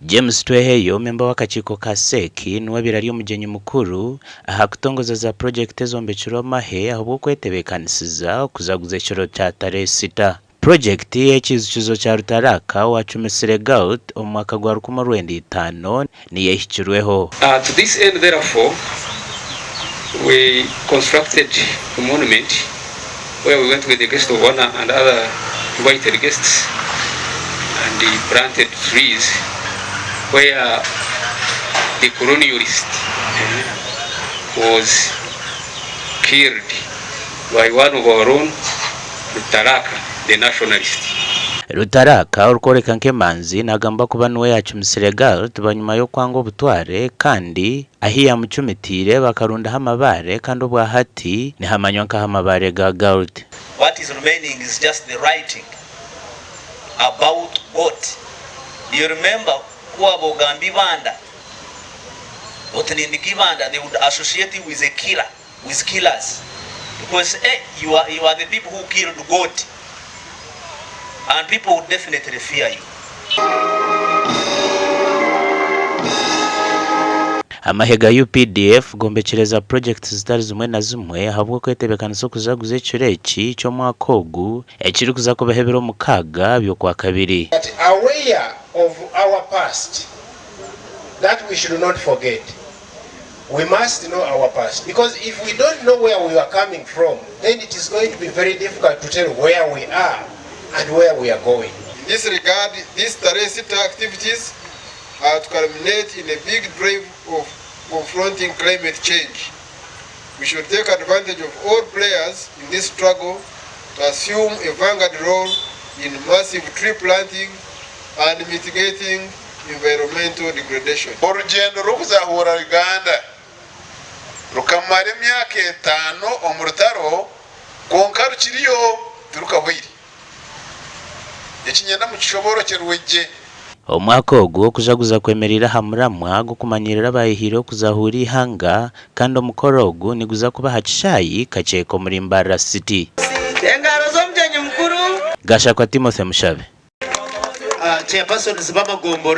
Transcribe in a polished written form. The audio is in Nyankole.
James Tweheyo, memba w'akakiiko ka CEC niwe abaire ari omugyenyi mukuru aha kutongoza za purogyekiti ezombekirwe amahe ahabw'okwetebeekanisiza okuzaguza ekiro kya Tarehe Sita. Purogyekiti y'ekiijukizo kya Rutaraka owacumisire Galt omu mwaka gwa 1950 niyo ehikirweho. To this end therefore we constructed a monument where we went with the guest of honour and other invited guests and planted trees where the colonialist was killed by one of our own Rutaraka the nationalist. Rutaraka orikworeka nk'emanzi nagambwa kuba niwe yacumisire Galt bwanyima y'okwanga obutware kandi ahi yamucumitiire bakarundaho amabaare kandi obwahati nihamanywa nk'ahamabaare ga Galt. What is remaining is just the writing about goat. You remember ku waaba ogamba Ibanda oti nindiga Ibanda they would associate you with a killer, with killers because eh you are, you are the people who killed goat and people would definitely fear you. Amahe ga UPDF gombekire za purogyekiti zitari zimwe na zimwe ahabw'okwetebeekanisa okujaguza ekiro eki ky'omwaka ogu ekirikuza kubaho ebiro 6 by'Okwakabiri. But aware of our past that we should not forget. We must know our past because if we don't know where we are coming from, then it is going to be very difficult to tell where we are and where we are going. In this regard, these Tarehe Sita activities are to culminate in a big drive of confronting climate change. We should take advantage of all players in this struggle to assume a vanguard role in massive tree planting and mitigating environmental degradation. Orugyendo rw'okuzahuura Uganda rukamara emyaka etaano omu rutaro kwonka rukiriyo tirukahweire. Eki niinyenda mukishoboorokyerwe gye. Omwaka ogu okujaguza kwemereire aha muramwa gw'okumanyirira abaayehaireho kuzahuura eihanga kandi omukoro ogu niguza kuba aha kishaayi Kakyeka omuri Mbarara City. Engaro z'omugyenyi mukuru. Gashakwa Timothy Mushabe. Chairpersons b'amagomborora.